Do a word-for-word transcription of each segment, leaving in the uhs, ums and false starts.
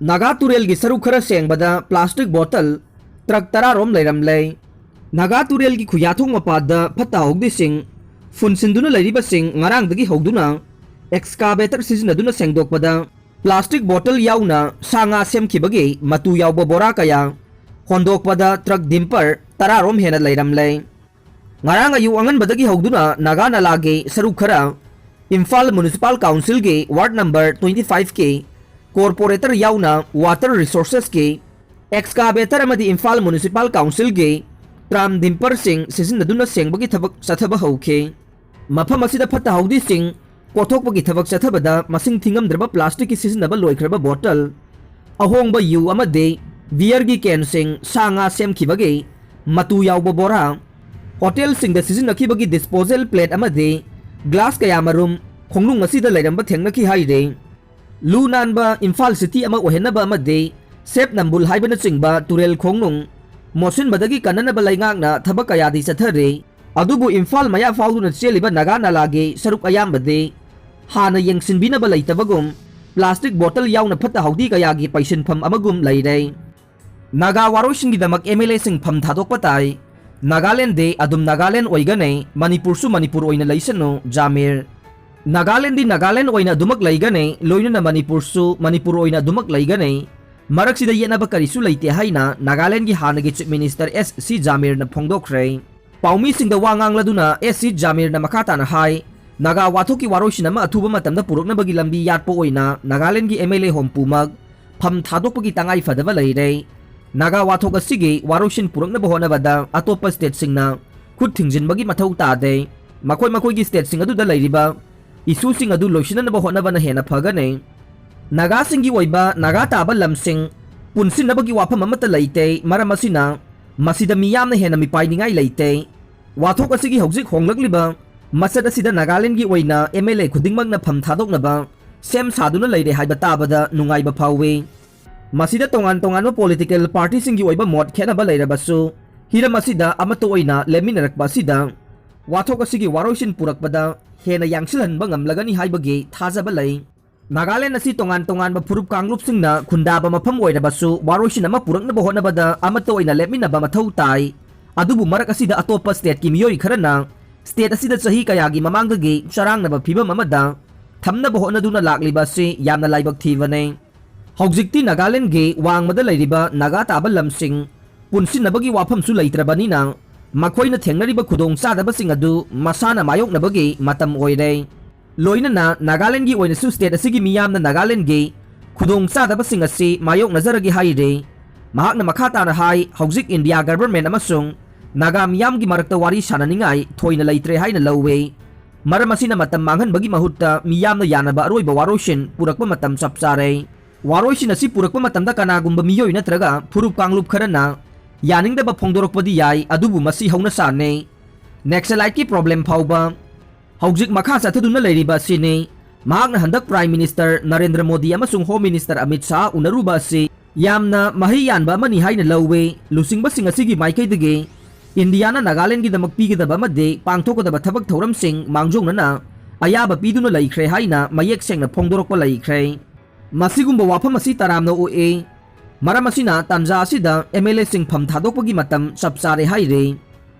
ꯅꯥꯒꯥ ꯇꯨꯔꯦꯜꯒꯤ ꯁꯔꯨꯛ ꯈꯔ ꯁꯦꯡꯕꯗ plastic bottle truck ꯇꯔꯥꯔꯣꯝ ꯂꯩꯔꯝꯂꯦ꯫ ꯅꯥꯒꯥ ꯇꯨꯔꯦꯜꯒꯤ ꯈꯨꯌꯥꯊꯣꯡ ꯃꯄꯥꯗ ꯐꯠꯇ ꯍꯥꯎꯗꯤꯁꯤꯡ ꯐꯨꯟꯁꯤꯟꯗꯨꯅ ꯂꯩꯔꯤꯕꯁꯤꯡ ꯉꯔꯥꯡꯗꯒꯤ ꯍꯧꯗꯨꯅ excavator ꯁꯤꯖꯤꯟꯅꯗꯨꯅ ꯁꯦꯡꯗꯣꯛꯄꯗ plastic bottle ꯌꯥꯎꯅ ꯁꯥ ꯉꯥ ꯁꯦꯝꯈꯤꯕꯒꯤ ꯃꯇꯨ ꯌꯥꯎꯕ ꯕꯣꯔꯥ ꯀꯌꯥ ꯍꯣꯟꯗꯣꯛꯄꯗ truck dumper ꯇꯔꯥꯔꯣꯝ ꯍꯦꯟꯅ ꯂꯩꯔꯝꯂꯦ꯫ ꯉꯔꯥꯡ ꯑꯌꯨꯛ ꯑꯉꯟꯕꯗꯒꯤ ꯍꯧꯗꯨꯅ ꯅꯥꯒꯥ ꯅꯂꯥꯒꯤ ꯁꯔꯨꯛ ꯈꯔ ꯏꯝꯐꯥꯜ Municipal Council ꯒꯤ ward number twenty five ꯀꯤ corporator ꯌꯥꯎꯅ Water Resources ꯀꯤ excavator ꯑꯃꯗꯤ ꯏꯝꯐꯥꯜ Municipal Council ꯒꯤ tram dumper ꯁꯤꯡ ꯁꯤꯖꯤꯟꯅꯗꯨꯅ ꯁꯦꯡꯕꯒꯤ ꯊꯕꯛ ꯆꯠꯊꯕ ꯍꯧꯈꯤ꯫ ꯃꯐꯝ ꯑꯁꯤꯗ ꯐꯠꯇ ꯍꯥꯎꯗꯤꯁꯤꯡ ꯀꯣꯊꯣꯛꯄꯒꯤ ꯊꯕꯛ ꯆꯠꯊꯕꯗ ꯃꯁꯤꯡ ꯊꯤꯉꯝꯗ꯭ꯔꯕ plastic ꯀꯤ ꯁꯤꯖꯤꯟꯅꯕ ꯂꯣꯏꯈ꯭ꯔꯕ bottle, ꯑꯍꯣꯡꯕ ꯌꯨ ꯑꯃꯗꯤ beer ꯒꯤ can ꯁꯤꯡ ꯁꯥ ꯉꯥ ꯁꯦꯝꯈꯤꯕꯒꯤ ꯃꯇꯨ ꯌꯥꯎꯕ ꯕꯣꯔꯥ, hotel ꯁꯤꯡꯗ ꯁꯤꯖꯤꯟꯅꯈꯤꯕꯒꯤ disposal plate ꯑꯃꯗꯤ glass ꯀꯌꯥ ꯃꯔꯨꯝ ꯈꯣꯡꯅꯨꯡ ꯑꯁꯤꯗ ꯂꯩꯔꯝꯕ ꯊꯦꯡꯅꯈꯤ ꯍꯥꯏꯔꯤ꯫ ꯂꯨ ꯅꯥꯟꯕ ꯏꯝꯐꯥꯜ city ꯑꯃ ꯑꯣꯏꯍꯟꯅꯕ ꯑꯃꯗꯤ ꯁꯦꯞ ꯅꯝꯕꯨꯜ ꯍꯥꯏꯕꯅꯆꯤꯡꯕ ꯇꯨꯔꯦꯜ ꯈꯣꯡꯅꯨꯡ ꯃꯣꯠꯁꯤꯟꯕꯗꯒꯤ ꯀꯟꯅꯅꯕ ꯂꯩꯉꯥꯛꯅ ꯊꯕꯛ ꯀꯌꯥꯗꯤ ꯆꯠꯊꯔꯤ꯫ ꯑꯗꯨꯕꯨ ꯏꯝꯐꯥꯜ ꯃꯌꯥ ꯐꯥꯎꯗꯨꯅ ꯆꯦꯜꯂꯤꯕ ꯅꯥꯒꯥ ꯅꯂꯥꯒꯤ ꯁꯔꯨꯛ ꯑꯌꯥꯝꯕꯗꯤ ꯍꯥꯟꯅ ꯌꯦꯡꯁꯤꯟꯕꯤꯅꯕ ꯂꯩꯇꯕꯒꯨꯝ plastic bottle ꯌꯥꯎꯅ ꯐꯠꯇ ꯍꯥꯎꯗꯤ ꯀꯌꯥꯒꯤ ꯄꯩꯁꯤꯟꯐꯝ ꯑꯃꯒꯨꯝ ꯂꯩꯔꯦ꯫ ꯅꯥꯒꯥ ꯋꯥꯔꯣꯏꯁꯤꯟꯒꯤꯗꯃꯛ M L A ꯁꯤꯡ ꯐꯝ ꯊꯥꯗꯣꯛꯄ ꯇꯥꯏ꯫ ꯅꯥꯒꯥꯂꯦꯟꯗꯤ ꯑꯗꯨꯝ ꯅꯥꯒꯥꯂꯦꯟ ꯑꯣꯏꯒꯅꯤ, ꯃꯅꯤꯄꯨꯔꯁꯨ ꯃꯅꯤꯄꯨꯔ ꯑꯣꯏꯅ ꯂꯩꯁꯅꯨ, ꯖꯥꯃꯤꯔ꯫ ꯅꯥꯒꯥꯂꯦꯟꯗꯤ ꯅꯥꯒꯥꯂꯦꯟ ꯑꯣꯏꯅ ꯑꯗꯨꯃꯛ ꯂꯩꯒꯅꯤ, ꯂꯣꯏꯅꯅ ꯃꯅꯤꯄꯨꯔꯁꯨ ꯃꯅꯤꯄꯨꯔ ꯑꯣꯏꯅ ꯑꯗꯨꯃꯛ ꯂꯩꯒꯅꯤ꯫ ꯃꯔꯛꯁꯤꯗ ꯌꯦꯠꯅꯕ ꯀꯔꯤꯁꯨ ꯂꯩꯇꯦ ꯍꯥꯏꯅ ꯅꯥꯒꯥꯂꯦꯟꯒꯤ ꯍꯥꯟꯅꯒꯤ Chief Minister S C ꯖꯥꯃꯤꯔꯅ ꯐꯣꯡꯗꯣꯛꯈ꯭ꯔꯦ꯫ ꯄꯥꯎꯃꯤꯁꯤꯡꯗ ꯋꯥ ꯉꯥꯡꯂꯗꯨꯅ S C ꯖꯥꯃꯤꯔꯅ ꯃꯈꯥ ꯇꯥꯅ ꯍꯥꯏ, ꯅꯥꯒꯥ ꯋꯥꯊꯣꯛꯀꯤ ꯋꯥꯔꯣꯏꯁꯤꯟ ꯑꯃ ꯑꯊꯨꯕ ꯃꯇꯝꯗ ꯄꯨꯔꯛꯅꯕꯒꯤ ꯂꯝꯕꯤ ꯌꯥꯠꯄ ꯑꯣꯏꯅ ꯅꯥꯒꯥꯂꯦꯟꯒꯤ M L A ꯍꯣꯝ ꯄꯨꯝꯃꯛ ꯐꯝ ꯊꯥꯗꯣꯛꯄꯒꯤ ꯇꯉꯥꯏ ꯐꯗꯕ ꯂꯩꯔꯦ꯫ ꯅꯥꯒꯥ ꯋꯥꯊꯣꯛ ꯑꯁꯤꯒꯤ ꯋꯥꯔꯣꯏꯁꯤꯟ ꯄꯨꯔꯛꯅꯕ ꯍꯣꯠꯅꯕꯗ ꯑꯇꯣꯞꯄ state ꯁꯤꯡꯅ ꯈꯨꯠ ꯊꯤꯡꯖꯤꯟꯕꯒꯤ ꯃꯊꯧ ꯇꯥꯗꯦ꯫ ꯃꯈꯣꯏ ꯃꯈꯣꯏꯒꯤ state ꯁꯤꯡ ꯑꯗꯨꯗ ꯂꯩꯔꯤꯕ issue ꯁꯤꯡ ꯑꯗꯨ ꯂꯣꯏꯁꯤꯟꯅꯅꯕ ꯍꯣꯠꯅꯕꯅ ꯍꯦꯟꯅ ꯐꯒꯅꯤ꯫ ꯅꯥꯒꯥꯁꯤꯡꯒꯤ ꯑꯣꯏꯕ ꯅꯥꯒꯥ ꯇꯥꯕ ꯂꯝꯁꯤꯡ ꯄꯨꯟꯁꯤꯟꯅꯕꯒꯤ ꯋꯥꯐꯝ ꯑꯃꯠꯇ ꯂꯩꯇꯦ, ꯃꯔꯝ ꯑꯁꯤꯅ ꯃꯁꯤꯗ ꯃꯤꯌꯥꯝꯅ ꯍꯦꯟꯅ ꯃꯤꯄꯥꯏꯅꯤꯡꯉꯥꯏ ꯂꯩꯇꯦ꯫ ꯋꯥꯊꯣꯛ ꯑꯁꯤꯒꯤ ꯍꯧꯖꯤꯛ ꯍꯣꯡꯂꯛꯂꯤꯕ ꯃꯆꯠ ꯑꯁꯤꯗ ꯅꯥꯒꯥꯂꯦꯟꯒꯤ ꯑꯣꯏꯅ M L A ꯈꯨꯗꯤꯡꯃꯛꯅ ꯐꯝ ꯊꯥꯗꯣꯛꯅꯕ ꯁꯦꯝ ꯁꯥꯗꯨꯅ ꯂꯩꯔꯦ ꯍꯥꯏꯕ ꯇꯥꯕꯗ ꯅꯨꯡꯉꯥꯏꯕ ꯐꯥꯎꯏ꯫ ꯃꯁꯤꯗ ꯇꯣꯉꯥꯟ ꯇꯣꯉꯥꯟꯕ political party ꯁꯤꯡꯒꯤ ꯑꯣꯏꯕ ꯃꯣꯠ ꯈꯦꯠꯅꯕ ꯂꯩꯔꯕꯁꯨ, ꯍꯤꯔꯝ ꯑꯁꯤꯗ ꯑꯃꯠꯇ ꯑꯣꯏꯅ ꯂꯦꯞꯃꯤꯟꯅꯔꯛꯄ ꯑꯁꯤꯗ ꯋꯥꯊꯣꯛ ꯑꯁꯤꯒꯤ ꯋꯥꯔꯣꯏꯁꯤꯟ ꯄꯨꯔꯛꯄꯗ ꯍꯦꯟꯅ ꯌꯥꯡꯁꯤꯜꯍꯟꯕ ꯉꯝꯂꯒꯅꯤ ꯍꯥꯏꯕꯒꯤ ꯊꯥꯖꯕ ꯂꯩ꯫ ꯅꯥꯒꯥꯂꯦꯟ ꯑꯁꯤ ꯇꯣꯉꯥꯟ ꯇꯣꯉꯥꯟꯕ ꯐꯨꯔꯨꯞ ꯀꯥꯡꯂꯨꯞꯁꯤꯡꯅ ꯈꯨꯟꯗꯥꯕ ꯃꯐꯝ ꯑꯣꯏꯔꯕꯁꯨ, ꯋꯥꯔꯣꯏꯁꯤꯟ ꯑꯃ ꯄꯨꯔꯛꯅꯕ ꯍꯣꯠꯅꯕꯗ ꯑꯃꯠꯇ ꯑꯣꯏꯅ ꯂꯦꯞꯃꯤꯟꯅꯕ ꯃꯊꯧ ꯇꯥꯏ꯫ ꯑꯗꯨꯕꯨ ꯃꯔꯛ ꯑꯁꯤꯗ ꯑꯇꯣꯞꯄ stateꯀꯤ ꯃꯤꯑꯣꯏ ꯈꯔꯅ state ꯑꯁꯤꯗ ꯆꯍꯤ ꯀꯌꯥꯒꯤ ꯃꯃꯥꯡꯗꯒꯤ ꯆꯔꯥꯡꯅꯕ ꯐꯤꯕꯝ ꯑꯃꯗ ꯊꯝꯅꯕ ꯍꯣꯠꯅꯗꯨꯅ ꯂꯥꯛꯂꯤꯕ ꯑꯁꯤ ꯌꯥꯝꯅ ꯂꯥꯏꯕꯛ ꯊꯤꯕꯅꯤ꯫ ꯍꯧꯖꯤꯛꯇꯤ ꯅꯥꯒꯥꯂꯦꯟꯒꯤ ꯋꯥꯡꯃꯗ ꯂꯩꯔꯤꯕ ꯅꯥꯒꯥ ꯇꯥꯕ ꯂꯝꯁꯤꯡ ꯄꯨꯟꯁꯤꯟꯅꯕꯒꯤ ꯋꯥꯐꯝꯁꯨ ꯂꯩꯇ꯭ꯔꯕꯅꯤꯅ, ꯃꯈꯣꯏꯅ ꯊꯦꯡꯅꯔꯤꯕ ꯈꯨꯗꯣꯡꯆꯥꯗꯕꯁꯤꯡ ꯑꯗꯨ ꯃꯁꯥꯅ ꯃꯥꯌꯣꯛꯅꯕꯒꯤ ꯃꯇꯝ ꯑꯣꯏꯔꯦ꯫ ꯂꯣꯏꯅꯅ ꯅꯥꯒꯥꯂꯦꯟꯒꯤ ꯑꯣꯏꯅꯁꯨ state ꯑꯁꯤꯒꯤ ꯃꯤꯌꯥꯝꯅ ꯅꯥꯒꯥꯂꯦꯟꯒꯤ ꯈꯨꯗꯣꯡꯆꯥꯗꯕꯁꯤꯡ ꯑꯁꯤ ꯃꯥꯌꯣꯛꯅꯖꯔꯒꯦ ꯍꯥꯏꯔꯤ꯫ ꯃꯍꯥꯛꯅ ꯃꯈꯥ ꯇꯥꯅ ꯍꯥꯏ, ꯍꯧꯖꯤꯛ ꯏꯟꯗꯤꯌꯥ government ꯑꯃꯁꯨꯡ ꯅꯥꯒꯥ ꯃꯤꯌꯥꯝꯒꯤ ꯃꯔꯛꯇ ꯋꯥꯔꯤ ꯁꯥꯅꯅꯤꯡꯉꯥꯏ ꯊꯣꯏꯅ ꯂꯩꯇ꯭ꯔꯦ ꯍꯥꯏꯅ ꯂꯧꯏ꯫ ꯃꯔꯝ ꯑꯁꯤꯅ ꯃꯇꯝ ꯃꯥꯡꯍꯟꯕꯒꯤ ꯃꯍꯨꯠꯇ ꯃꯤꯌꯥꯝꯅ ꯌꯥꯅꯕ ꯑꯔꯣꯏꯕ ꯋꯥꯔꯣꯏꯁꯤꯟ ꯄꯨꯔꯛꯄ ꯃꯇꯝ ꯆꯞ ꯆꯥꯔꯦ꯫ ꯋꯥꯔꯣꯏꯁꯤꯟ ꯑꯁꯤ ꯄꯨꯔꯛꯄ ꯃꯇꯝꯗ ꯀꯅꯥꯒꯨꯝꯕ ꯃꯤꯑꯣꯏ ꯅꯠꯇ꯭ꯔꯒ ꯐꯨꯔꯨꯞ ꯀꯥꯡꯂꯨꯞ ꯈꯔꯅ ꯌꯥꯅꯤꯡꯗꯕ ꯐꯣꯡꯗꯣꯔꯛꯄꯗꯤ ꯌꯥꯏ, ꯑꯗꯨꯕꯨ ꯃꯁꯤ ꯍꯧꯅ ꯁꯥꯅꯤ꯫ Naxaliteꯀꯤ problem ꯐꯥꯎꯕ ꯍꯧꯖꯤꯛ ꯃꯈꯥ ꯆꯠꯊꯗꯨꯅ ꯂꯩꯔꯤꯕ ꯑꯁꯤꯅꯤ꯫ ꯃꯍꯥꯛꯅ ꯍꯟꯗꯛ Prime Minister ꯅꯔꯦꯟꯗ꯭ꯔ ꯃꯣꯗꯤ ꯑꯃꯁꯨꯡ Home Minister ꯑꯃꯤꯠ ꯁꯥꯍ ꯎꯅꯔꯨꯕ ꯑꯁꯤ ꯌꯥꯝꯅ ꯃꯍꯩ ꯌꯥꯟꯕ ꯑꯃꯅꯤ ꯍꯥꯏꯅ ꯂꯧꯏ꯫ ꯂꯨꯆꯤꯡꯕꯁꯤꯡ ꯑꯁꯤꯒꯤ ꯃꯥꯏꯀꯩꯗꯒꯤ ꯏꯟꯗꯤꯌꯥꯅ ꯅꯥꯒꯥꯂꯦꯟꯒꯤꯗꯃꯛ ꯄꯤꯒꯗꯕ ꯑꯃꯗꯤ ꯄꯥꯡꯊꯣꯛꯀꯗꯕ ꯊꯕꯛ ꯊꯧꯔꯝꯁꯤꯡ ꯃꯥꯡꯖꯧꯅꯅ ꯑꯌꯥꯕ ꯄꯤꯗꯨꯅ ꯂꯩꯈ꯭ꯔꯦ ꯍꯥꯏꯅ ꯃꯌꯦꯛ ꯁꯦꯡꯅ ꯐꯣꯡꯗꯣꯔꯛꯄ ꯂꯩꯈ꯭ꯔꯦ꯫ ꯃꯁꯤꯒꯨꯝꯕ ꯋꯥꯐꯝ ꯑꯁꯤ ꯇꯔꯥꯝꯅ ꯑꯣꯛꯏ꯫ ꯃꯔꯝ ꯑꯁꯤꯅ ꯇꯥꯟꯖꯥ ꯑꯁꯤꯗ MLAꯁꯤꯡ ꯐꯝ ꯊꯥꯗꯣꯛꯄꯒꯤ ꯃꯇꯝ ꯆꯞ ꯆꯥꯔꯦ ꯍꯥꯏꯔꯤ꯫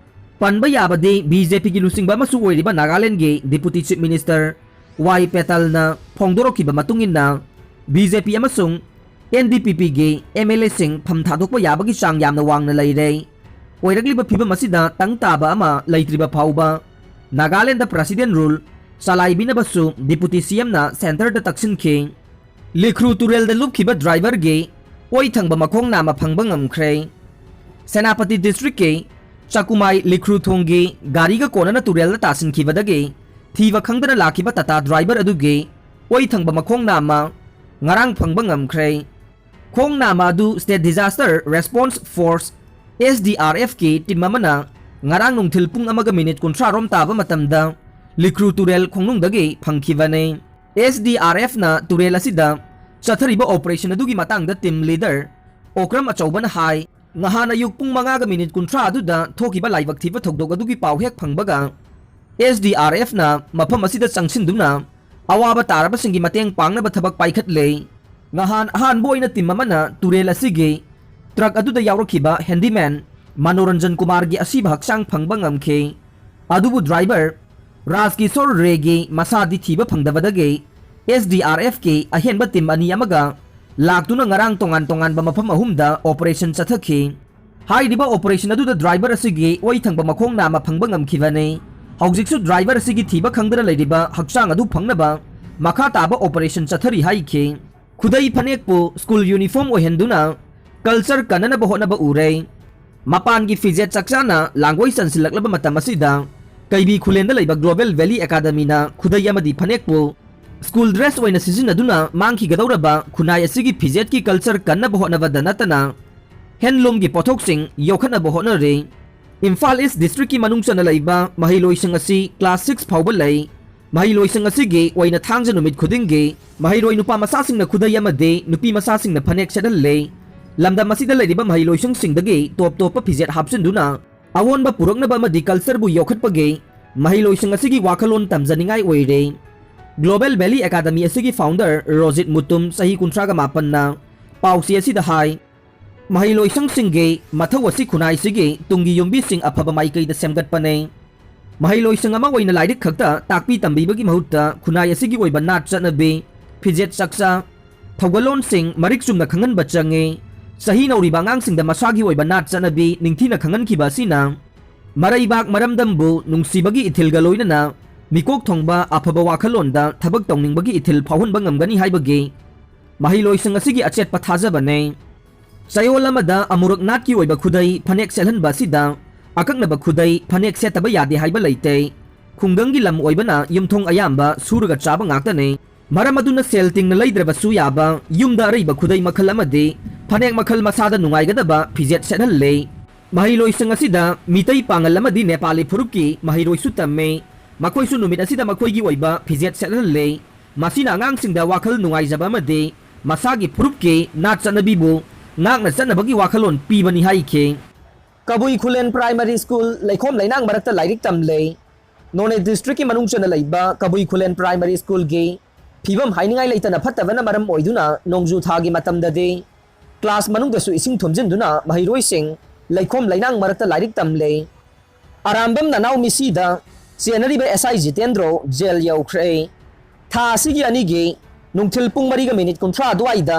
ꯄꯟꯕ ꯌꯥꯕꯗꯤ, BJPꯒꯤ ꯂꯨꯆꯤꯡꯕ ꯑꯃꯁꯨ ꯑꯣꯏꯔꯤꯕ ꯅꯥꯒꯥꯂꯦꯟꯒꯤ Deputy Chief Minister ꯋꯥꯏ ꯄꯦꯇꯜꯅ ꯐꯣꯡꯗꯣꯔꯛꯈꯤꯕ ꯃꯇꯨꯡ ꯏꯟꯅ, BJP ꯑꯃꯁꯨꯡ NDPPꯒꯤ MLAꯁꯤꯡ ꯐꯝ ꯊꯥꯗꯣꯛꯄ ꯌꯥꯕꯒꯤ ꯆꯥꯡ ꯌꯥꯝꯅ ꯋꯥꯡꯅ ꯂꯩꯔꯦ꯫ ꯑꯣꯏꯔꯛꯂꯤꯕ ꯐꯤꯕꯝ ꯑꯁꯤꯗ ꯇꯪ ꯇꯥꯕ ꯑꯃ ꯂꯩꯇ꯭ꯔꯤꯕ ꯐꯥꯎꯕ, ꯅꯥꯒꯥꯂꯦꯟꯗ President Rule ꯆꯂꯥꯏꯕꯤꯅꯕꯁꯨ Deputy CMꯅ centreꯗ ꯇꯛꯁꯤꯟꯈꯤ꯫ ꯂꯤꯈ꯭ꯔꯨ ꯇꯨꯔꯦꯜꯗ ꯂꯨꯞꯈꯤꯕ driverꯒꯤ ꯑꯣꯏ ꯊꯪꯕ ꯃꯈꯣꯡ ꯅꯥꯝꯃ ꯐꯪꯕ ꯉꯝꯈ꯭ꯔꯦ꯫ ꯁꯦꯅꯥꯄꯇꯤ districtꯀꯤ ꯆꯀꯨꯃꯥꯏ ꯂꯤꯈ꯭ꯔꯨ ꯊꯣꯡꯒꯤ ꯒꯥꯔꯤꯒ ꯀꯣꯟꯅꯅ ꯇꯨꯔꯦꯜꯗ ꯇꯥꯁꯤꯟꯈꯤꯕꯗꯒꯤ ꯊꯤꯕ ꯈꯪꯗꯅ ꯂꯥꯛꯈꯤꯕ Tata driver ꯑꯗꯨꯒꯤ ꯑꯣꯏ ꯊꯪꯕ ꯃꯈꯣꯡ ꯅꯥꯝꯃ ꯉꯔꯥꯡ ꯐꯪꯕ ꯉꯝꯈ꯭ꯔꯦ꯫ ꯈꯣꯡ ꯅꯥꯝꯃ ꯑꯗꯨ State Disaster Response Force, SDRFꯀꯤ team ꯑꯃꯅ ꯉꯔꯥꯡ ꯅꯨꯡꯊꯤꯜ ꯄꯨꯡ ꯑꯃꯒ minute ꯀꯨꯟꯊ꯭ꯔꯥ ꯔꯣꯝ ꯇꯥꯕ ꯃꯇꯝꯗ ꯂꯤꯈ꯭ꯔꯨ ꯇꯨꯔꯦꯜ ꯈꯣꯡꯅꯨꯡꯗꯒꯤ ꯐꯪꯈꯤꯕꯅꯤ꯫ SDRFꯅ ꯇꯨꯔꯦꯜ ꯑꯁꯤꯗ ꯆꯠꯊꯔꯤꯕ operation ꯑꯗꯨꯒꯤ ꯃꯇꯥꯡꯗ team leader ꯑꯣꯀ꯭ꯔꯝ ꯑꯆꯧꯕꯅ ꯍꯥꯏ, ꯉꯍꯥꯟ ꯑꯌꯨꯛ ꯄꯨꯡ ꯃꯉꯥꯒ minute ꯀꯨꯟꯊ꯭ꯔꯥ ꯑꯗꯨꯗ ꯊꯣꯛꯈꯤꯕ ꯂꯥꯏꯕꯛ ꯊꯤꯕ ꯊꯧꯗꯣꯛ ꯑꯗꯨꯒꯤ ꯄꯥꯎ ꯍꯦꯛ ꯐꯪꯕꯒ, SDRFꯅ ꯃꯐꯝ ꯑꯁꯤꯗ ꯆꯪꯁꯤꯟꯗꯨꯅ ꯑꯋꯥꯕ ꯇꯥꯔꯕꯁꯤꯡꯒꯤ ꯃꯇꯦꯡ ꯄꯥꯡꯅꯕ ꯊꯕꯛ ꯄꯥꯏꯈꯠꯂꯦ꯫ ꯉꯍꯥꯟ ꯑꯍꯥꯟꯕ ꯑꯣꯏꯅ ꯇꯤꯝ ꯑꯃꯅ ꯇꯨꯔꯦꯜ ꯑꯁꯤꯒꯤ ꯇ꯭ꯔꯛ ꯑꯗꯨꯗ ꯌꯥꯎꯔꯛꯈꯤꯕ ꯍꯦꯟꯗꯤꯃꯦꯟ ꯃꯅꯣꯔꯟꯖꯟ ꯀꯨꯃꯥꯔꯒꯤ ꯑꯁꯤꯕ ꯍꯛꯆꯥꯡ ꯐꯪꯕ ꯉꯝꯈꯤ꯫ ꯑꯗꯨꯕꯨ ꯗ꯭ꯔꯥꯏꯚꯔ ꯔꯥꯖꯀꯤꯁꯣꯔ ꯔꯦꯒꯤ ꯃꯁꯥꯗꯤ ꯊꯤꯕ ꯐꯪꯗꯕꯗꯒꯤ ꯑꯦꯁ ꯗꯤ ꯑꯥꯔ ꯑꯦꯐꯀꯤ ꯑꯍꯦꯟꯕ ꯇꯤꯝ ꯑꯅꯤ ꯑꯃꯒ ꯂꯥꯛꯇꯨꯅ ꯉꯔꯥꯡ ꯇꯣꯉꯥꯟ ꯇꯣꯉꯥꯟꯕ ꯃꯐꯝ ꯑꯍꯨꯝꯗ ꯑꯣꯄꯔꯦꯁꯟ ꯆꯠꯊꯈꯤ꯫ ꯍꯥꯏꯔꯤꯕ ꯑꯣꯄꯔꯦꯁꯟ ꯑꯗꯨꯗ ꯗ꯭ꯔꯥꯏꯚꯔ ꯑꯁꯤꯒꯤ ꯑꯣꯏ ꯊꯪꯕ ꯃꯈꯣꯡ ꯅꯥꯝꯃ ꯐꯪꯕ ꯉꯝꯈꯤꯕꯅꯤ꯫ ꯍꯧꯖꯤꯛꯁꯨ ꯗ꯭ꯔꯥꯏꯚꯔ ꯑꯁꯤꯒꯤ ꯊꯤꯕ ꯈꯪꯗꯅ ꯂꯩꯔꯤꯕ ꯍꯛꯆꯥꯡ ꯑꯗꯨ ꯐꯪꯅꯕ ꯃꯈꯥ ꯇꯥꯕ ꯑꯣꯄꯔꯦꯁꯟ ꯆꯠꯊꯔꯤ ꯍꯥꯏꯈꯤ꯫ ꯈꯨꯗꯩ ꯐꯅꯦꯛꯄꯨ ꯁ꯭ꯀꯨꯜ ꯌꯨꯅꯤꯐꯣꯔꯝ ꯑꯣꯏꯍꯟꯗꯨꯅ ꯀꯜꯆꯔ ꯀꯟꯅꯅꯕ ꯍꯣꯠꯅꯕ ꯎꯔꯦ꯫ ꯃꯄꯥꯟꯒꯤ ꯐꯤꯖꯦꯠ ꯆꯥꯛꯆꯥꯅ ꯂꯥꯡꯒꯣꯏ ꯆꯟꯁꯤꯜꯂꯛꯂꯕ ꯃꯇꯝ ꯑꯁꯤꯗ ꯀꯩꯕꯤ ꯈꯨꯂꯦꯟꯗ ꯂꯩꯕ ꯒ꯭ꯂꯣꯕꯦꯜ ꯚꯦꯂꯤ ꯑꯦꯀꯥꯗꯃꯤꯅ ꯈꯨꯗꯩ ꯑꯃꯗꯤ ꯐꯅꯦꯛꯄꯨ ꯁ꯭ꯀꯨꯜ ꯗ꯭ꯔꯦꯁ ꯑꯣꯏꯅ ꯁꯤꯖꯤꯟꯅꯗꯨꯅ ꯃꯥꯡꯈꯤꯒꯗꯧꯔꯕ ꯈꯨꯟꯅꯥꯏ ꯑꯁꯤꯒꯤ ꯐꯤꯖꯦꯠꯀꯤ ꯀꯜꯆꯔ ꯀꯟꯅꯕ ꯍꯣꯠꯅꯕꯗ ꯅꯠꯇꯅ ꯍꯦꯟꯂꯨꯝꯒꯤ ꯄꯣꯠꯊꯣꯛꯁꯤꯡ ꯌꯣꯛꯈꯠꯅꯕ ꯍꯣꯠꯅꯔꯤ꯫ ꯏꯝꯐꯥꯜ ꯏꯁ ꯗꯤꯁꯇ꯭ꯔꯤꯛꯀꯤ ꯃꯅꯨꯡ ꯆꯟꯅ ꯂꯩꯕ ꯃꯍꯩꯂꯣꯏꯁꯪ ꯑꯁꯤ ꯀ꯭ꯂꯥꯁ ꯁꯤꯛꯁ ꯐꯥꯎꯕ ꯂꯩ꯫ ꯃꯍꯩꯂꯣꯏꯁꯪ ꯑꯁꯤꯒꯤ ꯑꯣꯏꯅ ꯊꯥꯡꯖ ꯅꯨꯃꯤꯠ ꯈꯨꯗꯤꯡꯒꯤ ꯃꯍꯩꯔꯣꯏ ꯅꯨꯄꯥ ꯃꯆꯥꯁꯤꯡꯅ ꯈꯨꯗꯩ ꯑꯃꯗꯤ ꯅꯨꯄꯤ ꯃꯆꯥꯁꯤꯡꯅ ꯐꯅꯦꯛ ꯁꯦꯠꯍꯜꯂꯤ꯫ ꯂꯝꯗꯝ ꯑꯁꯤꯗ ꯂꯩꯔꯤꯕ ꯃꯍꯩꯂꯣꯏꯁꯪꯁꯤꯡꯗꯒꯤ ꯇꯣꯞ ꯇꯣꯞꯄ ꯐꯤꯖꯦꯠ ꯍꯥꯞꯆꯤꯟꯗꯨꯅ ꯑꯑꯣꯟꯕ ꯄꯨꯔꯛꯅꯕ ꯑꯃꯗꯤ ꯀꯜꯆꯔꯕꯨ ꯌꯣꯛꯈꯠꯄꯒꯤ ꯃꯍꯩꯂꯣꯏꯁꯪ ꯑꯁꯤꯒꯤ ꯋꯥꯈꯜꯂꯣꯟ ꯇꯝꯖꯅꯤꯡꯉꯥꯏ ꯑꯣꯏꯔꯦ꯫ ꯒ꯭ꯂꯣꯕꯦꯜ ꯚꯦꯂꯤ ꯑꯦꯀꯥꯗꯃꯤ ꯑꯁꯤꯒꯤ ꯐꯥꯎꯟꯗꯔ ꯔꯣꯖꯤꯠ ꯃꯨꯇꯨꯝ, ꯆꯍꯤ ꯀꯨꯟꯊ꯭ꯔꯥꯒ ꯃꯥꯄꯟꯅ ꯄꯥꯎꯆꯦ ꯑꯁꯤꯗ ꯍꯥꯏ, ꯃꯍꯩꯂꯣꯏꯁꯪꯁꯤꯡꯒꯤ ꯃꯊꯧ ꯑꯁꯤ ꯈꯨꯟꯅꯥꯏꯁꯤꯒꯤ ꯇꯨꯡꯒꯤ ꯌꯨꯝꯕꯤꯁꯤꯡ ꯑꯐꯕ ꯃꯥꯏꯀꯩꯗ ꯁꯦꯝꯒꯠꯄꯅꯤ꯫ ꯃꯍꯩꯂꯣꯏꯁꯪ ꯑꯃ ꯑꯣꯏꯅ ꯂꯥꯏꯔꯤꯛ ꯈꯛꯇ ꯇꯥꯛꯄꯤ ꯇꯝꯕꯤꯕꯒꯤ ꯃꯍꯨꯠꯇ ꯈꯨꯟꯅꯥꯏ ꯑꯁꯤꯒꯤ ꯑꯣꯏꯕ ꯅꯥꯠ ꯆꯠꯅꯕꯤ, ꯐꯤꯖꯦꯠ ꯆꯥꯛꯆꯥ, ꯊꯧꯒꯜꯂꯣꯟꯁꯤꯡ ꯃꯔꯤꯛ ꯆꯨꯝꯅ ꯈꯪꯍꯟꯕ ꯆꯪꯉꯤ꯫ ꯆꯍꯤ ꯅꯧꯔꯤꯕ ꯑꯉꯥꯡꯁꯤꯡꯗ ꯃꯁꯥꯒꯤ ꯑꯣꯏꯕ ꯅꯥꯠ ꯆꯠꯅꯕꯤ ꯅꯤꯡꯊꯤꯅ ꯈꯪꯍꯟꯈꯤꯕ ꯑꯁꯤꯅ ꯃꯔꯩꯕꯥꯛ ꯃꯔꯝꯗꯝꯕꯨ ꯅꯨꯡꯁꯤꯕꯒꯤ ꯏꯊꯤꯜꯒ ꯂꯣꯏꯅꯅ ꯃꯤꯀꯣꯛ ꯊꯣꯡꯕ ꯑꯐꯕ ꯋꯥꯈꯜꯂꯣꯟꯗ ꯊꯕꯛ ꯇꯧꯅꯤꯡꯕꯒꯤ ꯏꯊꯤꯜ ꯐꯥꯎꯍꯟꯕ ꯉꯝꯒꯅꯤ ꯍꯥꯏꯕꯒꯤ ꯃꯍꯩꯂꯣꯏꯁꯪ ꯑꯁꯤꯒꯤ ꯑꯆꯦꯠꯄ ꯊꯥꯖꯕꯅꯤ꯫ ꯆꯌꯣꯜ ꯑꯃꯗ ꯑꯃꯨꯔꯛ ꯅꯥꯠꯀꯤ ꯑꯣꯏꯕ ꯈꯨꯗꯩ ꯐꯅꯦꯛ ꯁꯦꯠꯍꯟꯕ ꯑꯁꯤꯗ ꯑꯀꯛꯅꯕ ꯈꯨꯗꯩ ꯐꯅꯦꯛ ꯁꯦꯠꯇꯕ ꯌꯥꯗꯦ ꯍꯥꯏꯕ ꯂꯩꯇꯦ꯫ ꯈꯨꯡꯒꯪꯒꯤ ꯂꯝ ꯑꯣꯏꯕꯅ ꯌꯨꯝꯊꯣꯡ ꯑꯌꯥꯝꯕ ꯁꯨꯔꯒ ꯆꯥꯕ ꯉꯥꯛꯇꯅꯤ꯫ ꯃꯔꯝ ꯑꯗꯨꯅ ꯁꯦꯜ ꯇꯤꯡꯅ ꯂꯩꯗ꯭ꯔꯕꯁꯨ ꯌꯥꯕ ꯌꯨꯝꯗ ꯑꯔꯩꯕ ꯈꯨꯗꯩ ꯃꯈꯜ ꯑꯃꯗꯤ ꯐꯅꯦꯛ ꯃꯈꯜ ꯃꯁꯥꯗ ꯅꯨꯡꯉꯥꯏꯒꯗꯕ ꯐꯤꯖꯦꯠ ꯁꯦꯠꯍꯜꯂꯦ꯫ ꯃꯍꯩꯂꯣꯏꯁꯪ ꯑꯁꯤꯗ ꯃꯤꯇꯩ ꯄꯥꯉꯜ ꯑꯃꯗꯤ ꯅꯦꯄꯥꯂꯤ ꯐꯨꯔꯨꯞꯀꯤ ꯃꯍꯩꯔꯣꯏꯁꯨ ꯇꯝꯃꯤ꯫ ꯃꯈꯣꯏꯁꯨ ꯅꯨꯃꯤꯠ ꯑꯁꯤꯗ ꯃꯈꯣꯏꯒꯤ ꯑꯣꯏꯕ ꯐꯤꯖꯦꯠ ꯁꯦꯠꯍꯜꯂꯦ꯫ ꯃꯁꯤꯅ ꯑꯉꯥꯡꯁꯤꯡꯗ ꯋꯥꯈꯜ ꯅꯨꯡꯉꯥꯏꯖꯕ ꯑꯃꯗꯤ ꯃꯁꯥꯒꯤ ꯐꯨꯔꯨꯞꯀꯤ ꯅꯥꯠ ꯆꯠꯅꯕꯤꯕꯨ ꯉꯥꯛꯅ ꯆꯠꯅꯕꯒꯤ ꯋꯥꯈꯜꯂꯣꯟ ꯄꯤꯕꯅꯤ ꯍꯥꯏꯈꯤ꯫ ꯀꯕꯨꯏ ꯈꯨꯂꯦꯟ ꯄ꯭ꯔꯥꯏꯃꯔꯤ ꯁ꯭ꯀꯨꯜ ꯂꯩꯈꯣꯝ ꯂꯩꯅꯥꯡ ꯃꯔꯛꯇ ꯂꯥꯏꯔꯤꯛ ꯇꯝꯂꯦ꯫ ꯅꯣꯅꯦ ꯗꯤꯁꯇ꯭ꯔꯤꯛꯀꯤ ꯃꯅꯨꯡ ꯆꯟꯅ ꯂꯩꯕ ꯀꯕꯨꯏ ꯈꯨꯂꯦꯟ ꯄ꯭ꯔꯥꯏꯃꯔꯤ ꯁ꯭ꯀꯨꯜꯒꯤ ꯐꯤꯕꯝ ꯍꯥꯏꯅꯤꯡꯉꯥꯏ ꯂꯩꯇꯅ ꯐꯠꯇꯕꯅ ꯃꯔꯝ ꯑꯣꯏꯗꯨꯅ ꯅꯣꯡꯖꯨ ꯊꯥꯒꯤ ꯃꯇꯝꯗꯗꯤ ꯀ꯭ꯂꯥꯁ ꯃꯅꯨꯡꯗꯁꯨ ꯏꯁꯤꯡ ꯊꯨꯝꯖꯤꯟꯗꯨꯅ ꯃꯍꯩꯔꯣꯏꯁꯤꯡ ꯂꯩꯈꯣꯝ ꯂꯩꯅꯥꯡ ꯃꯔꯛꯇ ꯂꯥꯏꯔꯤꯛ ꯇꯝꯂꯦ꯫ ꯑꯔꯥꯝꯕꯝ ꯅꯅꯥꯎ ꯃꯤꯁꯤꯗ ꯆꯦꯟꯅꯔꯤꯕ ꯑꯦꯁ ꯑꯥꯏ ꯖꯤꯇꯦꯟꯗ꯭ꯔꯣ ꯖꯦꯜ ꯌꯧꯈ꯭ꯔꯦ꯫ ꯊꯥ ꯑꯁꯤꯒꯤ ꯑꯅꯤꯒꯤ ꯅꯨꯡꯊꯤꯜ ꯄꯨꯡ ꯃꯔꯤꯒ ꯃꯤꯅꯤꯠ ꯀꯨꯟꯊ꯭ꯔꯥ ꯑꯗꯨꯋꯥꯏꯗ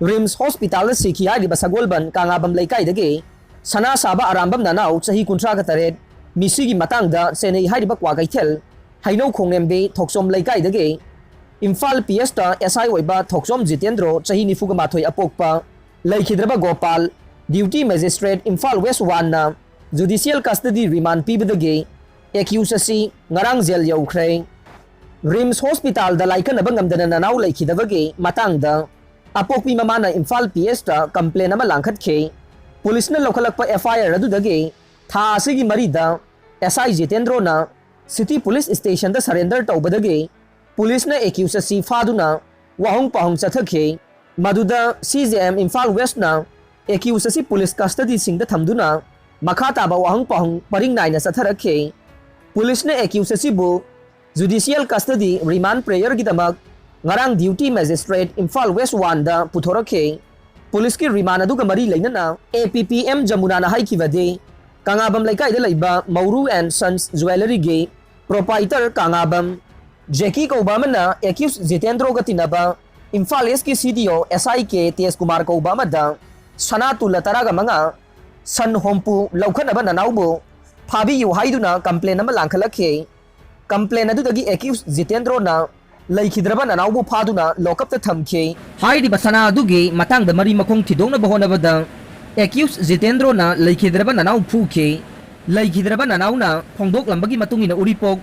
ꯔꯤꯝꯁ ꯍꯣꯁꯄꯤꯇꯥꯜꯗ ꯁꯤꯈꯤ ꯍꯥꯏꯔꯤꯕ ꯁꯒꯣꯜꯕꯟ ꯀꯥꯉꯥꯕꯝ ꯂꯩꯀꯥꯏꯗꯒꯤ ꯁꯅꯥ ꯁꯥꯕ ꯑꯔꯥꯝꯕꯝ ꯅꯅꯥꯎ ꯆꯍꯤ ꯀꯨꯟꯊ꯭ꯔꯥꯒ ꯇꯔꯦꯠ ꯃꯤꯁꯤꯒꯤ ꯃꯇꯥꯡꯗ ꯆꯦꯟꯅꯩ ꯍꯥꯏꯔꯤꯕ ꯀ꯭ꯋꯥꯀꯩꯊꯦꯜ ꯍꯩꯅꯧ ꯈꯣꯡꯂꯦꯝꯕꯤ ꯊꯣꯛꯆꯣꯝ ꯂꯩꯀꯥꯏꯗꯒꯤ ꯏꯝꯐꯥꯜ ꯄꯤ ꯑꯦꯁꯇ ꯑꯦꯁ ꯑꯥꯏ ꯑꯣꯏꯕ ꯊꯣꯛꯆꯣꯝ ꯖꯤꯇꯦꯟꯗ꯭ꯔꯣ ꯆꯍꯤ ꯅꯤꯐꯨꯒ ꯃꯥꯊꯣꯏ ꯑꯄꯣꯛꯄ ꯂꯩꯈꯤꯗ꯭ꯔꯕ Gopal duty magistrate Imphal west ꯋꯥꯟꯅ ꯖꯨꯗꯤꯁꯤꯌꯦꯜ ꯀꯁꯇꯗꯤ ꯔꯤꯃꯥꯟ ꯄꯤꯕꯗꯒꯤ ꯑꯦꯀ꯭ꯌꯨꯁ ꯑꯁꯤ ꯉꯔꯥꯡ ꯖꯦꯜ ꯌꯧꯈ꯭ꯔꯦ꯫ ꯔꯤꯝꯁ ꯍꯣꯁꯄꯤꯇꯥꯜꯗ ꯂꯥꯏꯀꯠꯅꯕ ꯉꯝꯗꯅ ꯅꯅꯥꯎ ꯂꯩꯈꯤꯗꯕꯒꯤ ꯃꯇꯥꯡꯗ ꯑꯄꯣꯛꯄꯤ ꯃꯃꯥꯅ ꯏꯝꯐꯥꯜ ꯄꯤ ꯑꯦꯁꯇ ꯀꯝꯄ꯭ꯂꯦꯟ ꯑꯃ ꯂꯥꯡꯈꯠꯈꯤ꯫ ꯄꯨꯂꯤꯁꯅ ꯂꯧꯈꯠꯂꯛꯄ ꯑꯦꯐ ꯑꯥꯏ ꯑꯥꯔ ꯑꯗꯨꯗꯒꯤ ꯊꯥ ꯑꯁꯤꯒꯤ ꯃꯔꯤꯗ ꯑꯦꯁ ꯑꯥꯏ ꯖꯤꯇꯦꯟꯗ꯭ꯔꯣꯅ ꯁꯤꯇꯤ ꯄꯨꯂꯤꯁ ꯁ꯭ꯇꯦꯁꯟꯗ ꯁꯔꯦꯟꯗꯔ ꯇꯧꯕꯗꯒꯤ ꯄꯨꯂꯤꯁꯅ ꯑꯦꯀ꯭ꯌꯨꯁ ꯑꯁꯤ ꯐꯥꯗꯨꯅ ꯋꯥꯍꯪ ꯄꯥꯎꯍꯪ ꯆꯠꯊꯈꯤ꯫ ꯃꯗꯨꯗ ꯁꯤ ꯖꯦ ꯑꯦꯝ ꯏꯝꯐꯥꯜ ꯋꯦꯁꯅ ꯑꯦꯀ꯭ꯌꯨꯁ ꯑꯁꯤ ꯄꯨꯂꯤꯁ ꯀꯁꯇꯗꯤꯁꯤꯡꯗ ꯊꯝꯗꯨꯅ ꯃꯈꯥ ꯇꯥꯕ ꯋꯥꯍꯪ ꯄꯥꯎꯍꯪ ꯄꯔꯤꯡ ꯅꯥꯏꯅ ꯆꯠꯊꯔꯛꯈꯤ꯫ ꯄꯨꯂꯤꯁꯅ ꯑꯦꯀ꯭ꯌꯨꯁ ꯑꯁꯤꯕꯨ ꯖꯨꯗꯤꯁꯤꯌꯦꯜ ꯀꯁꯇꯗꯤ ꯔꯤꯃꯥꯟ ꯄ꯭ꯔꯦꯌꯔꯒꯤꯗꯃꯛ ꯉꯔꯥꯡ ꯗ꯭ꯌꯨꯇꯤ ꯃꯦꯖꯤꯁꯇ꯭ꯔꯦꯠ ꯏꯝꯐꯥꯜ ꯋꯦꯁ ꯋꯥꯟꯗ ꯄꯨꯊꯣꯔꯛꯈꯤ꯫ ꯄꯨꯂꯤꯁꯀꯤ ꯔꯤꯃꯥꯟ ꯑꯗꯨꯒ ꯃꯔꯤ ꯂꯩꯅꯅ ꯑꯦ ꯄꯤ ꯄꯤ ꯑꯦꯝ ꯖꯃꯨꯅꯥꯅ ꯍꯥꯏꯈꯤꯕꯗꯤ, ꯀꯪꯂꯥꯕꯝ ꯂꯩꯀꯥꯏꯗ ꯂꯩꯕ ꯃꯧꯔꯨ ꯑꯦꯟ ꯁꯟꯁ ꯖ꯭ꯋꯦꯂꯔꯤꯒꯤ ꯄ꯭ꯔꯣꯄꯥꯏꯇꯔ ꯀꯪꯂꯥꯕꯝ ꯖꯦꯀꯤ ꯀꯧꯕ ꯑꯃꯅ ꯑꯦꯀ꯭ꯌꯨꯁ ꯖꯤꯇꯦꯟꯗ꯭ꯔꯣꯒ ꯇꯤꯟꯅꯕ ꯏꯝꯐꯥꯜ ꯏꯁꯀꯤ ꯁꯤ ꯗꯤ ꯑꯣ ꯑꯦꯁ ꯑꯥꯏ ꯀꯦ ꯇꯦꯖꯀꯨꯃꯥꯔ ꯀꯧꯕ ꯑꯃꯗ ꯁꯅꯥ ꯇꯨꯂꯥ ꯇꯔꯥꯒ ꯃꯉꯥ, ꯁꯟ ꯍꯣꯝꯄꯨ ꯂꯧꯈꯠꯅꯕ ꯅꯅꯥꯎꯕꯨ ꯐꯥꯕꯤꯌꯨ ꯍꯥꯏꯗꯨꯅ ꯀꯝꯄ꯭ꯂꯦꯟ ꯑꯃ ꯂꯥꯡꯈꯠꯂꯛꯈꯤ꯫ ꯀꯝꯄ꯭ꯂꯦꯟ ꯑꯗꯨꯗꯒꯤ ꯑꯦꯀ꯭ꯌꯨꯁ ꯖꯤꯇꯦꯟꯗ꯭ꯔꯣꯅ ꯂꯩꯈꯤꯗ꯭ꯔꯕ ꯅꯅꯥꯎꯕꯨ ꯐꯥꯗꯨꯅ ꯂꯣꯀꯞꯇ ꯊꯝꯈꯤ꯫ ꯍꯥꯏꯔꯤꯕ ꯁꯅꯥ ꯑꯗꯨꯒꯤ ꯃꯇꯥꯡꯗ ꯃꯔꯤ ꯃꯈꯣꯡ ꯊꯤꯗꯣꯛꯅꯕ ꯍꯣꯠꯅꯕꯗ ꯑꯦꯀ꯭ꯌꯨꯁ ꯖꯤꯇꯦꯟꯗ꯭ꯔꯣꯅ ꯂꯩꯈꯤꯗ꯭ꯔꯕ ꯅꯅꯥꯎ ꯐꯨꯈꯤ꯫ ꯂꯩꯈꯤꯗ꯭ꯔꯕ ꯅꯅꯥꯎꯅ ꯐꯣꯡꯗꯣꯛꯂꯝꯕꯒꯤ ꯃꯇꯨꯡ ꯏꯟꯅ ꯎꯔꯤꯄꯣꯛ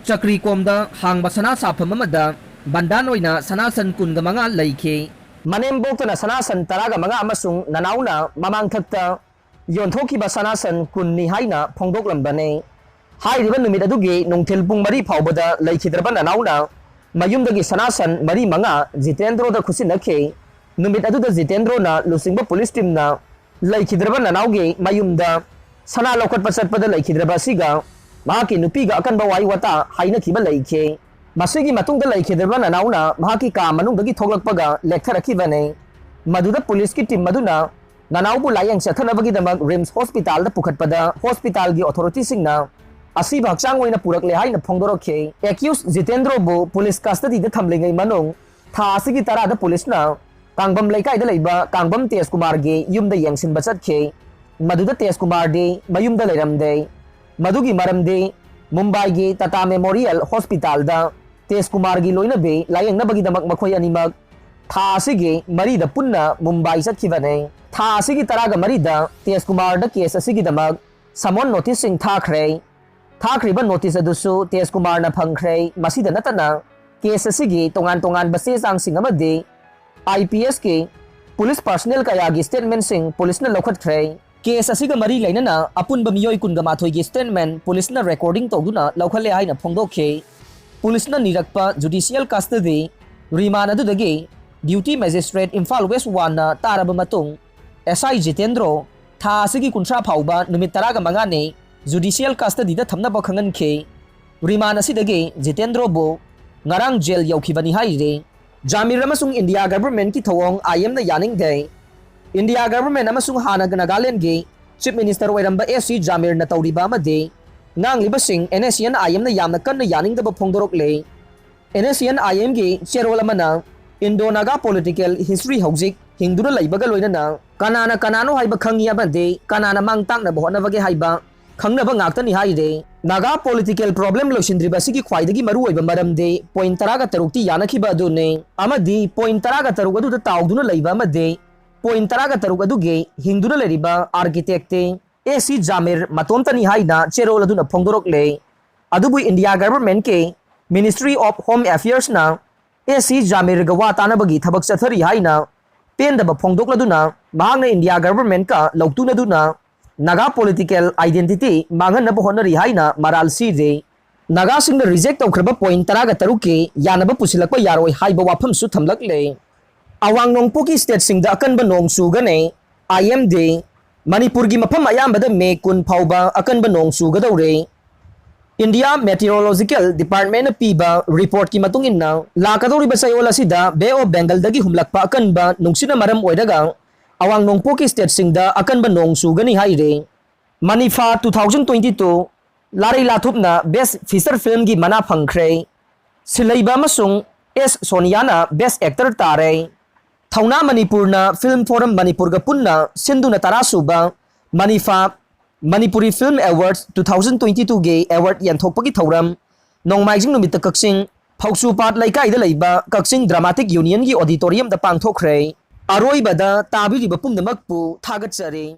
ꯆꯀ꯭ꯔꯤꯀꯣꯝꯗ ꯍꯥꯡꯕ ꯁꯅꯥ ꯁꯥꯐꯝ ꯑꯃꯗ ꯕꯟꯗꯥꯟ ꯑꯣꯏꯅ ꯁꯅꯥ ꯁꯟ ꯀꯨꯟꯒ ꯃꯉꯥ ꯂꯩꯈꯤ꯫ ꯃꯅꯦꯝꯕꯣꯛꯇꯅ ꯁꯅꯥ ꯁꯟ ꯇꯔꯥꯒ ꯃꯉꯥ ꯑꯃꯁꯨꯡ ꯅꯅꯥꯎꯅ ꯃꯃꯥꯡꯊꯛꯇ ꯌꯣꯟꯊꯣꯛꯈꯤꯕ ꯁꯅꯥ ꯁꯟ ꯀꯨꯟꯅꯤ ꯍꯥꯏꯅ ꯐꯣꯡꯗꯣꯛꯂꯝꯕꯅꯤ꯫ ꯍꯥꯏꯔꯤꯕ ꯅꯨꯃꯤꯠ ꯑꯗꯨꯒꯤ ꯅꯨꯡꯊꯤꯜ ꯄꯨꯡ ꯃꯔꯤ ꯐꯥꯎꯕꯗ ꯂꯩꯈꯤꯗ꯭ꯔꯕ ꯅꯅꯥꯎꯅ ꯃꯌꯨꯝꯗꯒꯤ ꯁꯅꯥ ꯁꯟ ꯃꯔꯤ ꯃꯉꯥ ꯖꯤꯇꯦꯟꯗ꯭ꯔꯣꯗ ꯈꯨꯠꯁꯤꯟꯅꯈꯤ꯫ ꯅꯨꯃꯤꯠ ꯑꯗꯨꯗ ꯖꯤꯇꯦꯟꯗ꯭ꯔꯣꯅ ꯂꯨꯆꯤꯡꯕ ꯄꯨꯂꯤꯁ ꯇꯤꯝꯅ ꯂꯩꯈꯤꯗ꯭ꯔꯕ ꯅꯅꯥꯎꯒꯤ ꯃꯌꯨꯝꯗ ꯁꯅꯥ ꯂꯧꯈꯠꯄ ꯆꯠꯄꯗ ꯂꯩꯈꯤꯗ꯭ꯔꯕ ꯑꯁꯤꯒ ꯃꯍꯥꯛꯀꯤ ꯅꯨꯄꯤꯒ ꯑꯀꯟꯕ ꯋꯥꯍꯩ ꯋꯥꯇꯥ ꯍꯥꯏꯅꯈꯤꯕ ꯂꯩꯈꯤ꯫ ꯃꯁꯤꯒꯤ ꯃꯇꯨꯡꯗ ꯂꯩꯈꯤꯗ꯭ꯔꯕ ꯅꯅꯥꯎꯅ ꯃꯍꯥꯛꯀꯤ ꯀꯥ ꯃꯅꯨꯡꯗꯒꯤ ꯊꯣꯛꯂꯛꯄꯒ ꯂꯦꯛꯊꯔꯛꯈꯤꯕꯅꯤ꯫ ꯃꯗꯨꯗ ꯄꯨꯂꯤꯁꯀꯤ ꯇꯤꯝ ꯑꯗꯨꯅ ꯅꯅꯥꯎꯕꯨ ꯂꯥꯌꯦꯡ ꯆꯠꯊꯅꯕꯒꯤꯗꯃꯛ ꯔꯤꯝꯁ ꯍꯣꯁꯄꯤꯇꯥꯜꯗ ꯄꯨꯈꯠꯄꯗ ꯍꯣꯁꯄꯤꯇꯥꯜꯒꯤ ꯑꯣꯊꯣꯔꯤꯇꯤꯁꯤꯡꯅ ꯑꯁꯤꯕ ꯍꯛꯆꯥꯡ ꯑꯣꯏꯅ ꯄꯨꯔꯛꯂꯦ ꯍꯥꯏꯅ ꯐꯣꯡꯗꯣꯔꯛꯈꯤ꯫ ꯑꯦꯀ꯭ꯌꯨꯁ ꯖꯤꯇꯦꯟꯗ꯭ꯔꯣꯕꯨ ꯄꯨꯂꯤꯁ ꯀꯁꯇꯗꯤꯗ ꯊꯝꯂꯤꯉꯩ ꯃꯅꯨꯡ ꯊꯥ ꯑꯁꯤꯒꯤ ꯇꯔꯥꯗ ꯄꯨꯂꯤꯁꯅ ꯀꯥꯡꯕꯝ ꯂꯩꯀꯥꯏꯗ ꯂꯩꯕ ꯀꯥꯡꯕꯝ ꯇꯦꯖꯀꯨꯃꯥꯔꯒꯤ ꯌꯨꯝꯗ ꯌꯦꯡꯁꯤꯟꯕ ꯆꯠꯈꯤ꯫ ꯃꯗꯨꯗ ꯇꯦꯖꯀꯨꯃꯥꯔꯗꯤ ꯃꯌꯨꯝꯗ ꯂꯩꯔꯝꯗꯦ꯫ ꯃꯗꯨꯒꯤ ꯃꯔꯝꯗꯤ ꯃꯨꯝꯕꯥꯏꯒꯤ ꯇꯥꯇꯥ ꯃꯦꯃꯣꯔꯤꯌꯦꯜ ꯍꯣꯁꯄꯤꯇꯥꯜꯗ ꯇꯦꯖꯀꯨꯃꯥꯔꯒꯤ ꯂꯣꯏꯅꯕꯤ ꯂꯥꯌꯦꯡꯅꯕꯒꯤꯗꯃꯛ ꯃꯈꯣꯏ ꯑꯅꯤꯃꯛ ꯊꯥ ꯑꯁꯤꯒꯤ ꯃꯔꯤꯗ ꯄꯨꯟꯅ ꯃꯨꯝꯕꯥꯏ ꯆꯠꯈꯤꯕꯅꯤ꯫ ꯊꯥ ꯑꯁꯤꯒꯤ ꯇꯔꯥꯒ ꯃꯔꯤꯗ ꯇꯦꯖꯀꯨꯃꯥꯔꯗ ꯀꯦꯁ ꯑꯁꯤꯒꯤꯗꯃꯛ ꯁꯃꯣꯟ ꯅꯣꯇꯤꯁꯁꯤꯡ ꯊꯥꯈ꯭ꯔꯦ꯫ ꯊꯥꯈ꯭ꯔꯤꯕ ꯅꯣꯇꯤꯁ ꯑꯗꯨꯁꯨ ꯇꯦꯖꯀꯨꯃꯥꯔꯅ ꯐꯪꯈ꯭ꯔꯦ꯫ ꯃꯁꯤꯗ ꯅꯠꯇꯅ ꯀꯦꯁ ꯑꯁꯤꯒꯤ ꯇꯣꯉꯥꯟ ꯇꯣꯉꯥꯟꯕ ꯆꯦ ꯆꯥꯡꯁꯤꯡ ꯑꯃꯗꯤ ꯑꯥꯏ ꯄꯤ ꯑꯦꯁꯀꯤ ꯄꯨꯂꯤꯁ ꯄꯥꯔꯁꯅꯦꯜ ꯀꯌꯥꯒꯤ ꯁ꯭ꯇꯦꯠꯃꯦꯟꯁꯤꯡ ꯄꯨꯂꯤꯁꯅ ꯂꯧꯈꯠꯈ꯭ꯔꯦ꯫ ꯀꯦꯁ ꯑꯁꯤꯒ ꯃꯔꯤ ꯂꯩꯅꯅ ꯑꯄꯨꯟꯕ ꯃꯤꯑꯣꯏ ꯀꯨꯟꯒ ꯃꯥꯊꯣꯏꯒꯤ ꯁ꯭ꯇꯦꯠꯃꯦꯟ ꯄꯨꯂꯤꯁꯅ ꯔꯦꯀꯣꯔꯗꯤꯡ ꯇꯧꯗꯨꯅ ꯂꯧꯈꯠꯂꯦ ꯍꯥꯏꯅ ꯐꯣꯡꯗꯣꯛꯈꯤ꯫ ꯄꯨꯂꯤꯁꯅ ꯅꯤꯔꯛꯄ ꯖꯨꯗꯤꯁꯤꯌꯦꯜ ꯀꯁꯇꯗꯤ ꯔꯤꯃꯥꯟ ꯑꯗꯨꯗꯒꯤ ꯗ꯭ꯌꯨꯇꯤ ꯃꯦꯖꯤꯁꯇ꯭ꯔꯦꯠ ꯏꯝꯐꯥꯜ ꯋꯦꯁ ꯋꯥꯟꯅ ꯇꯥꯔꯕ ꯃꯇꯨꯡ, ꯑꯦꯁ ꯑꯥꯏ ꯖꯤꯇꯦꯟꯗ꯭ꯔꯣ ꯊꯥ ꯑꯁꯤꯒꯤ ꯀꯨꯟꯊ꯭ꯔꯥ ꯐꯥꯎꯕ ꯅꯨꯃꯤꯠ ꯇꯔꯥꯒ ꯃꯉꯥꯅꯤ ꯖꯨꯗꯤꯁꯤꯌꯦꯜ ꯀꯁꯇꯗꯤꯗ ꯊꯝꯅꯕ ꯈꯪꯍꯟꯈꯤ꯫ ꯔꯤꯃꯥꯟ ꯑꯁꯤꯗꯒꯤ ꯖꯤꯇꯦꯟꯗ꯭ꯔꯣꯕꯨ ꯉꯔꯥꯡ ꯖꯦꯜ ꯌꯧꯈꯤꯕꯅꯤ ꯍꯥꯏꯔꯤ꯫ ꯖꯥꯃꯤꯔ ꯑꯃꯁꯨꯡ ꯏꯟꯗꯤꯌꯥ ꯒꯚꯔꯟꯃꯦꯟꯠꯀꯤ ꯊꯧꯑꯣꯡ ꯑꯥꯏ ꯑꯦꯝꯅ ꯌꯥꯅꯤꯡꯗꯦ꯫ ꯏꯟꯗꯤꯌꯥ ꯒꯚꯔꯟꯃꯦꯟꯠ ꯑꯃꯁꯨꯡ ꯍꯥꯟꯅ ꯅꯥꯒꯥꯂꯦꯟꯗꯒꯤ ꯆꯤꯐ ꯃꯤꯅꯤꯁꯇꯔ ꯑꯣꯏꯔꯝꯕ ꯑꯦꯁ ꯁꯤ ꯖꯥꯃꯤꯔꯅ ꯇꯧꯔꯤꯕ ꯑꯃꯗꯤ ꯉꯥꯡꯂꯤꯕꯁꯤꯡ ꯑꯦꯟ ꯑꯦꯁ ꯁꯤ ꯑꯦꯟ ꯑꯥꯏ ꯑꯦꯝꯅ ꯌꯥꯝꯅ ꯀꯟꯅ ꯌꯥꯅꯤꯡꯗꯕ ꯐꯣꯡꯗꯣꯔꯛꯂꯦ꯫ ꯑꯦꯟ ꯑꯦꯁ ꯁꯤ ꯑꯦꯟ ꯑꯥꯏ ꯑꯦꯝꯒꯤ ꯆꯦꯔꯣꯜ ꯑꯃꯅ ꯏꯟꯗꯣ ꯅꯥꯒꯥ ꯄꯣꯂꯤꯇꯤꯀꯦꯜ ꯍꯤꯁꯇ꯭ꯔꯤ ꯍꯧꯖꯤꯛ ꯍꯤꯡꯗꯨꯅ ꯂꯩꯕꯒ ꯂꯣꯏꯅꯅ ꯀꯅꯥꯅ ꯀꯅꯥꯅꯣ ꯍꯥꯏꯕ ꯈꯪꯉꯤ ꯑꯃꯗꯤ ꯀꯅꯥꯅ ꯃꯥꯡ ꯇꯥꯛꯅꯕ ꯍꯣꯠꯅꯕꯒꯦ ꯍꯥꯏꯕ ꯈꯪꯅꯕ ꯉꯥꯛꯇꯅꯤ ꯍꯥꯏꯔꯦ꯫ ꯅꯥꯒꯥ ꯄꯣꯂꯤꯇꯤꯀꯦꯜ ꯄ꯭ꯔꯣꯕ꯭ꯂꯦꯝ ꯂꯣꯏꯁꯤꯟꯗ꯭ꯔꯤꯕ ꯑꯁꯤꯒꯤ ꯈ꯭ꯋꯥꯏꯗꯒꯤ ꯃꯔꯨꯑꯣꯏꯕ ꯃꯔꯝꯗꯤ ꯄꯣꯏꯟꯠ ꯇꯔꯥꯒ ꯇꯔꯨꯛꯇꯤ ꯌꯥꯅꯈꯤꯕ ꯑꯗꯨꯅꯤ꯫ ꯑꯃꯗꯤ ꯄꯣꯏꯟꯠ ꯇꯔꯥꯒ ꯇꯔꯨꯛ ꯑꯗꯨꯗ ꯇꯥꯎꯗꯨꯅ ꯂꯩꯕ ꯑꯃꯗꯤ ꯄꯣꯏꯟꯠ ꯇꯔꯥꯒ ꯇꯔꯨꯛ ꯑꯗꯨꯒꯤ ꯍꯤꯡꯗꯨꯅ ꯂꯩꯔꯤꯕ ꯑꯥꯔꯀꯤꯇꯦꯛꯇꯤ ꯑꯦ ꯁꯤ ꯖꯥꯃꯤꯔ ꯃꯇꯣꯝꯇꯅꯤ ꯍꯥꯏꯅ ꯆꯦꯔꯣꯜ ꯑꯗꯨꯅ ꯐꯣꯡꯗꯣꯔꯛꯂꯦ꯫ ꯑꯗꯨꯕꯨ ꯏꯟꯗꯤꯌꯥ ꯒꯚꯔꯟꯃꯦꯟꯠꯀꯤ ꯃꯤꯅꯤꯁꯇ꯭ꯔꯤ ꯑꯣꯐ ꯍꯣꯝ ꯑꯦꯐꯤꯌꯔꯁꯅ ꯑꯦ ꯁꯤ ꯖꯥꯃꯤꯔꯒ ꯋꯥ ꯇꯥꯅꯕꯒꯤ ꯊꯕꯛ ꯆꯠꯊꯔꯤ ꯍꯥꯏꯅ ꯄꯦꯟꯗꯕ ꯐꯣꯡꯗꯣꯛꯂꯗꯨꯅ ꯃꯍꯥꯛꯅ ꯏꯟꯗꯤꯌꯥ ꯒꯚꯔꯟꯃꯦꯟꯠꯀ ꯂꯧꯇꯨꯅꯗꯨꯅ ꯅꯥꯒꯥ ꯄꯣꯂꯤꯇꯤꯀꯦꯜ ꯑꯥꯏꯗꯦꯟꯇꯤꯇꯤ ꯃꯥꯡꯍꯟꯅꯕ ꯍꯣꯠꯅꯔꯤ ꯍꯥꯏꯅ ꯃꯔꯥꯜ ꯁꯤꯔꯦ꯫ ꯅꯥꯒꯥꯁꯤꯡꯅ ꯔꯤꯖꯦꯛ ꯇꯧꯈ꯭ꯔꯕ ꯄꯣꯏꯟꯠ ꯇꯔꯥꯒ ꯇꯔꯨꯛꯀꯤ ꯌꯥꯅꯕ ꯄꯨꯁꯤꯜꯂꯛꯄ ꯌꯥꯔꯣꯏ ꯍꯥꯏꯕ ꯋꯥꯐꯝꯁꯨ ꯊꯝꯂꯛꯂꯦ꯫ ꯑꯋꯥꯡ ꯅꯣꯡꯄꯣꯛꯀꯤ ꯁ꯭ꯇꯦꯠꯁꯤꯡꯗ ꯑꯀꯟꯕ ꯅꯣꯡ ꯆꯨꯒꯅꯤ꯫ ꯑꯥꯏ ꯑꯦꯝꯗꯤ ꯃꯅꯤꯄꯨꯔꯒꯤ ꯃꯐꯝ ꯑꯌꯥꯝꯕꯗ ꯃꯦ ꯀꯨꯟ ꯐꯥꯎꯕ ꯑꯀꯟꯕ ꯅꯣꯡ ꯆꯨꯒꯗꯧꯔꯤ꯫ India Meteorological Departmentꯅ ꯄꯤꯕ reportꯀꯤ ꯃꯇꯨꯡ ꯏꯟꯅ, ꯂꯥꯛꯀꯗꯧꯔꯤꯕ ꯆꯌꯣꯜ ꯑꯁꯤꯗ Bay of Bengalꯗꯒꯤ ꯍꯨꯝꯂꯛꯄ ꯑꯀꯟꯕ ꯅꯨꯡꯁꯤꯠꯅ ꯃꯔꯝ ꯑꯣꯏꯔꯒ ꯑꯋꯥꯡ ꯅꯣꯡꯄꯣꯛꯀꯤ stateꯁꯤꯡꯗ ꯑꯀꯟꯕ ꯅꯣꯡ ꯆꯨꯒꯅꯤ ꯍꯥꯏꯔꯤ꯫ ꯃꯅꯤꯐꯥ two thousand twenty two ꯂꯥꯔꯩ ꯂꯥꯊꯨꯞꯅ Best Feature Filmꯒꯤ ꯃꯅꯥ ꯐꯪꯈ꯭ꯔꯦ꯫ ꯁꯤꯜꯍꯩꯕ ꯑꯃꯁꯨꯡ ꯑꯦꯁ ꯁꯣꯅꯤꯌꯥꯅ Best Actor ꯇꯥꯔꯦ꯫ ꯊꯧꯅꯥ ꯃꯅꯤꯄꯨꯔꯅ Film Forum ꯃꯅꯤꯄꯨꯔꯒ ꯄꯨꯟꯅ ꯁꯤꯟꯗꯨꯅ ꯇꯔꯥ ꯁꯨꯕ ꯃꯅꯤꯐꯥ Manipuri Film Awards two thousand twenty twoꯒꯤ award ꯌꯦꯟꯊꯣꯛꯄꯒꯤ ꯊꯧꯔꯝ ꯅꯣꯡꯃꯥꯏꯖꯤꯡ ꯅꯨꯃꯤꯠꯇ ꯀꯛꯆꯤꯡ ꯐꯧꯆꯨꯄꯥꯠ ꯂꯩꯀꯥꯏꯗ ꯂꯩꯕ ꯀꯛꯆꯤꯡ Dramatic Unionꯒꯤ auditoriumꯗ ꯄꯥꯡꯊꯣꯛꯈ꯭ꯔꯦ꯫ ꯑꯔꯣꯏꯕꯗ ꯇꯥꯕꯤꯔꯤꯕ ꯄꯨꯝꯅꯃꯛꯄꯨ ꯊꯥꯒꯠꯆꯔꯤ꯫